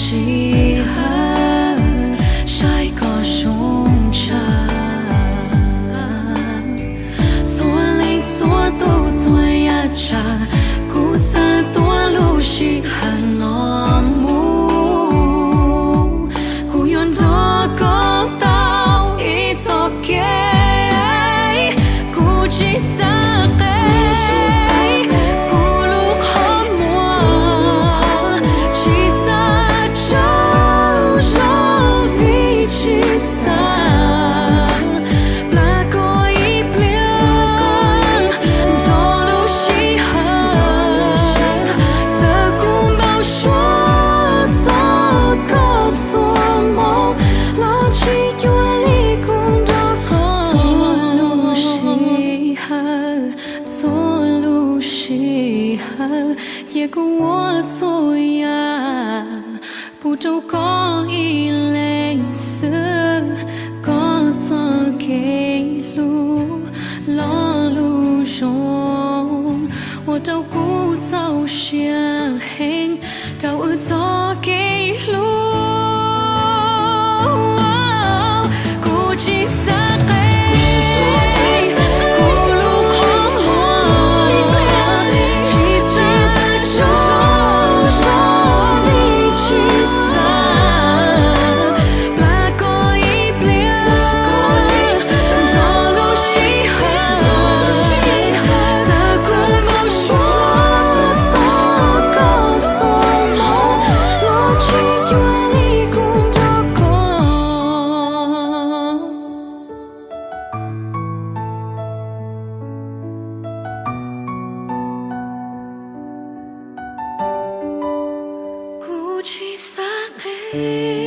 sij hawm saib koj zoo tshaj. Txhua leej txhua tus txhua yam tsav, kuv xav tuav lub sij hawm no mus. Kuv yuav nrog koj tau ib txoj kev, kuv tsis xav qe kuv lub qhov muag, tsis xav tsaug zog vim tsis xav plam koj ib pliag. Nrog lub sij hawm, txawm kuv npau suav txog koj txhua hmo los tsis cuag li kuv nrog koj. Txhua lub sij hawm, txhua lub sij hawm, cia kuv ua txhua yam pub rau koj ib leeg xwb. Koj txoj kev hlub lo lus zoo ua rau kuv txaus siab heev rau wb txoj kev hlub. Kuv tsis xav qe kuv lub qhov muag, tsis xav tsaug zog vim tsis xav plam koj ib pliag. Nrog lub sij hawm, txawm kuv npau suav txog koj txhua hmo los tsis cuag li kuv nrog koj. Kuv tsis xav qe